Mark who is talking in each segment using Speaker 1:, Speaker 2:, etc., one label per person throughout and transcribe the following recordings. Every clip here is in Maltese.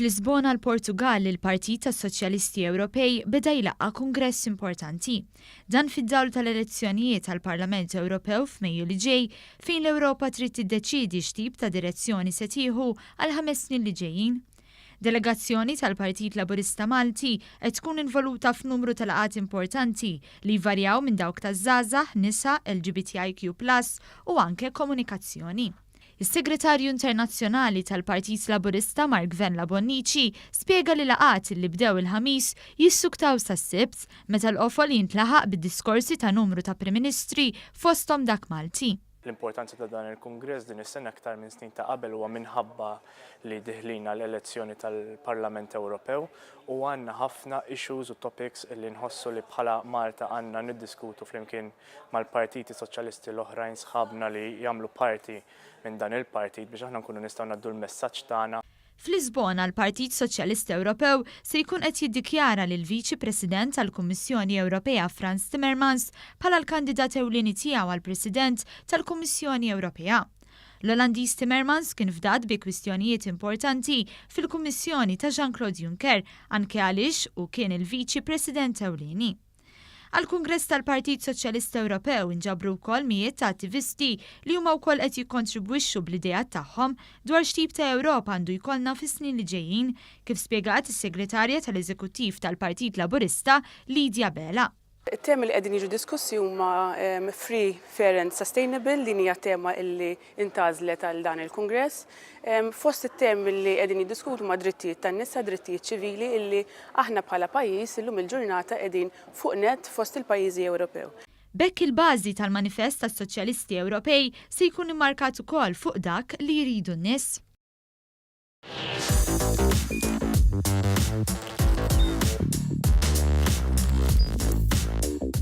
Speaker 1: F'Lisbona l-Portugall il-Partit tas-Soċjalisti Ewropej beda jlaqqa' kungress importanti. Dan fid-dawl tal-elezzjonijiet għall-Parlament Ewropew f'Mejju li ġej fejn l-Ewropa trid tiddeċiedi x'tip ta' direzzjoni se tieħu għall-ħames snin li ġejjin. Delegazzjoni tal-Partit Laburista Malti qed tkun involuta f'numru ta' laqgħat importanti li jvarjaw minn dawk taż-żgħażagħ, nisa, LGBTIQ plus u anke komunikazzjoni. Is-Segretarju Internazzjonali tal-Partit Laburista Mark Vella Bonnici spjega li laqgħat li bdew il-Ħamis jissuktaw sas-Sibt meta l-qofol jintlaħaq bid-diskorsi ta' numru ta' Prim Ministri fosthom dak Malti.
Speaker 2: L-importanza ta' dan il-Kungress din is-sena aktar minn snin ta' qabel huwa minħabba li diħlin għal elezzjoni tal-Parlament Ewropew u għandna ħafna issues u topics li nħossu li bħala Malta għandna niddiskutu flimkien mal-partiti soċjalisti l-oħrajn sħabna li jagħmlu parti minn dan il-partit biex aħna nkunu nistgħu ngħaddu l-messaġġ tagħna.
Speaker 1: F'Lisbona, l-Partit Soċjalista Ewropew se jkun qed jiddikjara lill-Viċi President tal-Kummissjoni Ewropea Frans Timmermans bħala l-kandidat ewlieni tiegħu għall-President tal-Kummissjoni Ewropea. L-Olandiż Timmermans kien fdat bi kwistjonijiet importanti fil-Kummissjoni ta' Jean-Claude Juncker anke għaliex hu kien il-Viċi President ewlieni. Għall-Kungress tal-Partit Soċjalista Ewropew inġabru wkoll mijiet ta' attivisti li huma wkoll qed jikkontribwixxu bl-ideat tagħhom dwar x'tip ta' Ewropa għandu jkollna fis-snin li ġejjin, kif spjegat is-Segretarja tal-Eżekuttiv tal-Partit Laburista Lydia Abela.
Speaker 3: It-temi li qegħdin jiġu diskussi huma Free, Fair and Sustainable, din hija tema illi intgħażlet għal dan il-Kungress. Fost it-temi li qegħdin jiddiskutu huma drittijiet tan-nisa, drittijiet ċivili illi aħna bħala pajjiż illum il-ġurnata qegħdin fuq nett fost il-pajjiżi Ewropew.
Speaker 1: B'hekk il-bażi tal-manifest tas-Soċjalisti Ewropej se jkun immarkat ukoll fuq dak li jridu n-nies.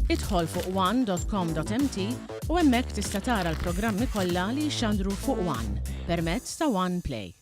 Speaker 4: Idħol fuq one.com.mt u hemmhekk tista' tara l-programmi kollha li jixxandru fuq One permezz ta' One Play.